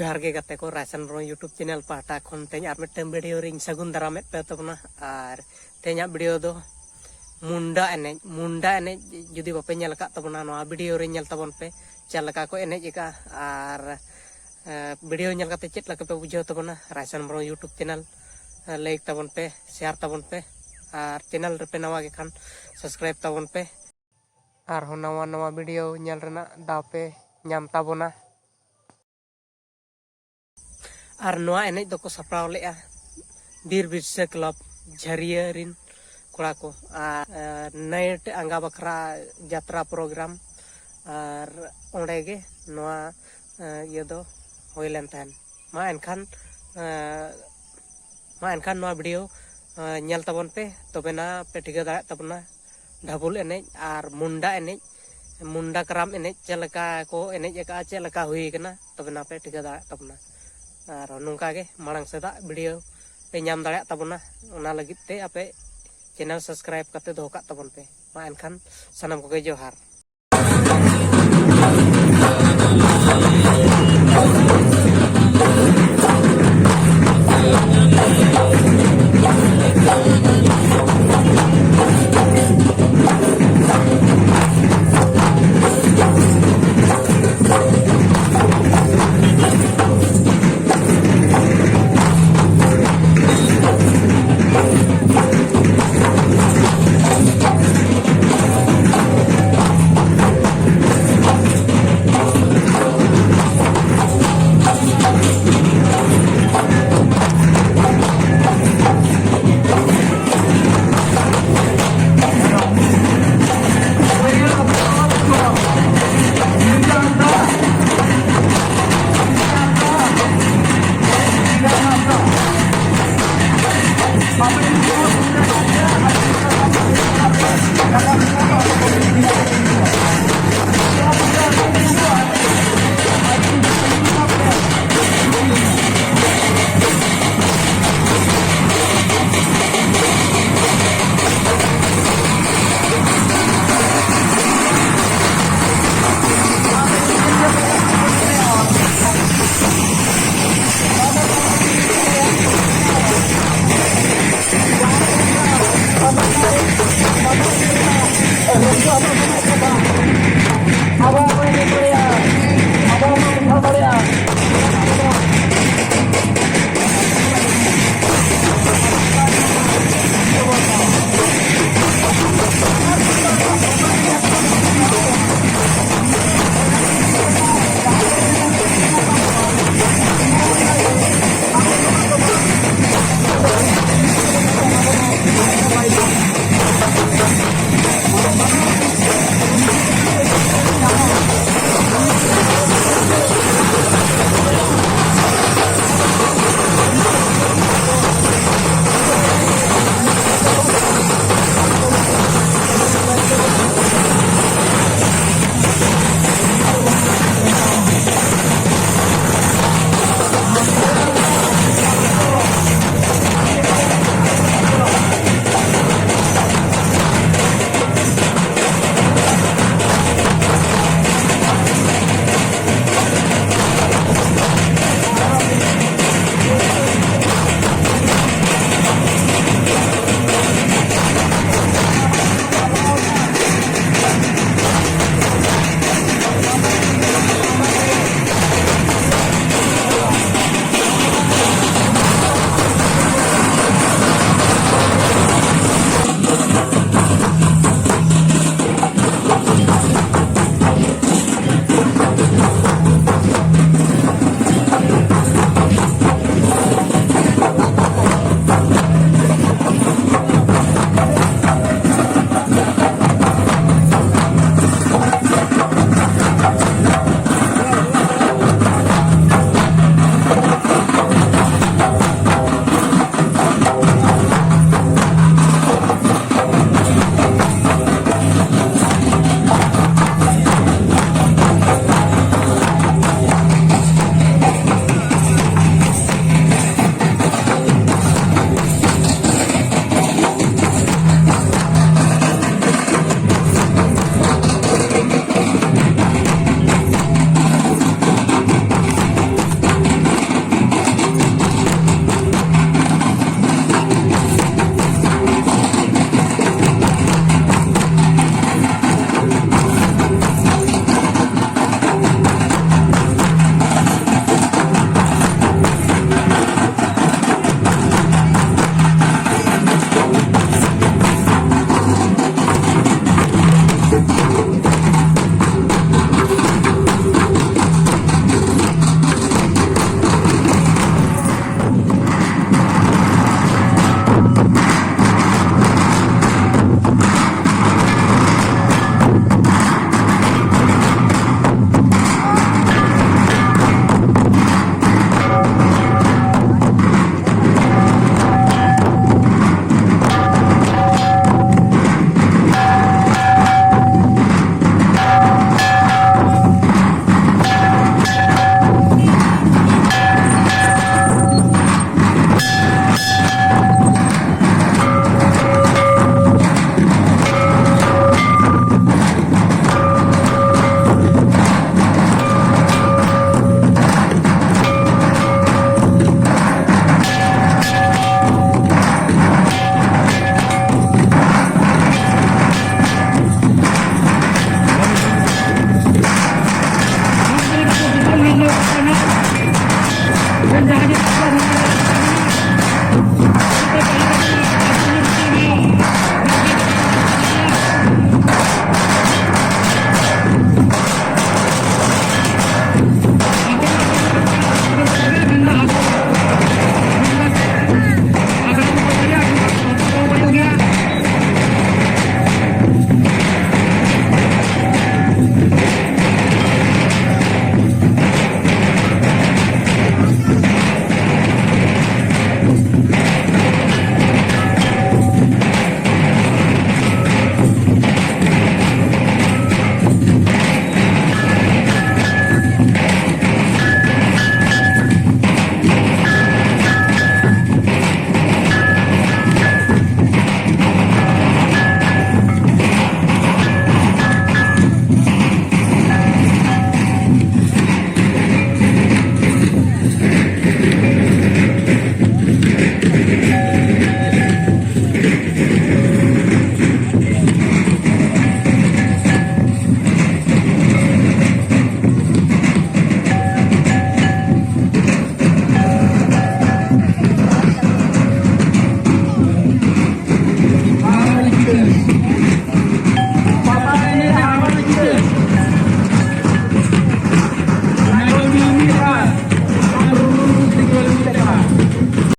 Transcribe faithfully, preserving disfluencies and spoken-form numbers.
ᱡᱚᱦᱟᱨ ᱜᱮ ᱜᱟᱛᱮ ᱠᱚ, ᱨᱟᱭᱥᱟᱱ ᱵᱨᱚ YouTube ᱪᱮᱱᱮᱞ ᱯᱟᱦᱴᱟ ᱠᱷᱚᱱ ᱛᱮᱦᱮᱧ ᱟᱨ ᱢᱤᱫᱴᱟᱝ ᱵᱷᱤᱰᱤᱭᱳ ᱨᱤᱧ ᱥᱟᱹᱜᱩᱱ ᱫᱟᱨᱟᱢᱮᱫ ᱯᱮ ᱛᱟᱵᱚᱱᱟ᱾ ᱟᱨ ᱛᱮᱦᱮᱧᱟᱜ ᱵᱷᱤᱰᱤᱭᱳ ᱫᱚ ᱢᱩᱱᱰᱟ ᱮᱱᱮᱡ, ᱢᱩᱱᱰᱟ ᱮᱱᱮᱡ ᱡᱩᱫᱤ ᱵᱟᱯᱮ ᱧᱮᱞ ᱟᱠᱟᱫ ᱛᱟᱵᱚᱱᱟ, ᱱᱚᱣᱟ ᱵᱷᱤᱰᱤᱭᱳ ᱨᱮ ᱧᱮᱞ ᱛᱟᱵᱚᱱ ᱯᱮ ᱪᱮᱫ ᱞᱮᱠᱟ ᱠᱚ ᱮᱱᱮᱡ ᱟᱠᱟᱫᱼᱟ᱾ ᱟᱨ ᱵᱷᱤᱰᱤᱭᱳ ᱧᱮᱞ ᱠᱟᱛᱮ ᱪᱮᱫ ᱞᱮᱠᱟ ᱯᱮ ᱵᱩᱡᱷᱟᱹᱣ ᱛᱟᱵᱚᱱᱟ, ᱨᱟᱭᱥᱟᱱ ᱵᱨᱚ YouTube ᱪᱮᱱᱮᱞ ᱞᱟᱭᱤᱠ ᱛᱟᱵᱚᱱ ᱯᱮ, ᱥᱮᱭᱟᱨ ᱛᱟᱵᱚᱱ ᱯᱮ, ᱟᱨ ᱪᱮᱱᱮᱞ ᱨᱮᱯᱮ ᱱᱟᱣᱟ ᱜᱮ ᱠᱷᱟᱱ ᱥᱟᱵᱥᱠᱨᱟᱭᱤᱵ ᱛᱟᱵᱚᱱ ᱯᱮ᱾ ᱟᱨᱦᱚᱸ ᱱᱟᱣᱟ ᱱᱟᱣᱟ ᱵᱷᱤᱰᱤᱭᱳ ᱧᱮᱞ ᱨᱮᱱᱟᱜ ᱫᱟᱣ ᱯᱮ ᱧᱟᱢ ᱛᱟᱵᱚᱱᱟ᱾ ᱟᱨ ᱱᱚᱣᱟ ᱮᱱᱮᱡ ᱫᱚᱠᱚ ᱥᱟᱯᱲᱟᱣ ᱞᱮᱫᱼᱟ ᱵᱤᱨ ᱵᱤᱨᱥᱟᱹ ᱠᱞᱟᱵᱽ ᱡᱷᱟᱹᱨᱤᱭᱟᱹ ᱨᱤᱱ ᱠᱚᱲᱟ ᱠᱚ᱾ ᱟᱨ ᱱᱟᱭᱤᱴ ᱟᱸᱜᱟ ᱵᱟᱠᱷᱨᱟ ᱡᱟᱛᱨᱟ ᱯᱨᱳᱜᱨᱟᱢ, ᱟᱨ ᱚᱸᱰᱮ ᱜᱮ ᱱᱚᱣᱟ ᱤᱭᱟᱹ ᱫᱚ ᱦᱩᱭ ᱞᱮᱱ ᱛᱟᱦᱮᱸᱫ᱾ ᱢᱟ ᱮᱱᱠᱷᱟᱱ ᱢᱟ ᱮᱱᱠᱷᱟᱱ ᱱᱚᱣᱟ ᱵᱷᱤᱰᱤᱭᱳ ᱧᱮᱞ ᱛᱟᱵᱚᱱ ᱯᱮ, ᱛᱚᱵᱮᱱᱟ ᱯᱮ ᱴᱷᱤᱠᱟᱹ ᱫᱟᱲᱮᱭᱟᱜ ᱛᱟᱵᱚᱱᱟ ᱰᱷᱟᱵᱩᱞ ᱮᱱᱮᱡ ᱟᱨ ᱢᱩᱱᱰᱟ ᱮᱱᱮᱡ, ᱢᱩᱱᱰᱟ ᱠᱟᱨᱟᱢ ᱮᱱᱮᱡ ᱪᱮᱫ ᱞᱮᱠᱟ ᱠᱚ ᱮᱱᱮᱡ ᱟᱠᱟᱫᱼᱟ, ᱪᱮᱫ ᱞᱮᱠᱟ ᱦᱩᱭ ᱟᱠᱟᱱᱟ, ᱛᱚᱵᱮᱱᱟ ᱯᱮ ᱴᱷᱤᱠᱟᱹ ᱫᱟᱲᱮᱭᱟᱜ ᱛᱟᱵᱚᱱᱟ᱾ ᱟᱨ ᱱᱚᱝᱠᱟ ᱜᱮ ᱢᱟᱲᱟᱝ ᱥᱮᱫᱟᱜ ᱵᱷᱤᱰᱤᱭᱳ ᱯᱮ ᱧᱟᱢ ᱫᱟᱲᱮᱭᱟᱜ ᱛᱟᱵᱚᱱᱟ, ᱚᱱᱟ ᱞᱟᱹᱜᱤᱫ ᱛᱮ ᱟᱯᱮ ᱪᱮᱱᱮᱞ ᱥᱟᱵᱥᱠᱨᱟᱭᱤᱵ ᱠᱟᱛᱮ ᱫᱚᱦᱚ ᱠᱟᱜ ᱛᱟᱵᱚᱱ ᱯᱮ᱾ ᱢᱟ ᱮᱱᱠᱷᱟᱱ ᱥᱟᱱᱟᱢ ᱠᱚᱜᱮ ᱡᱚᱦᱟᱨ᱾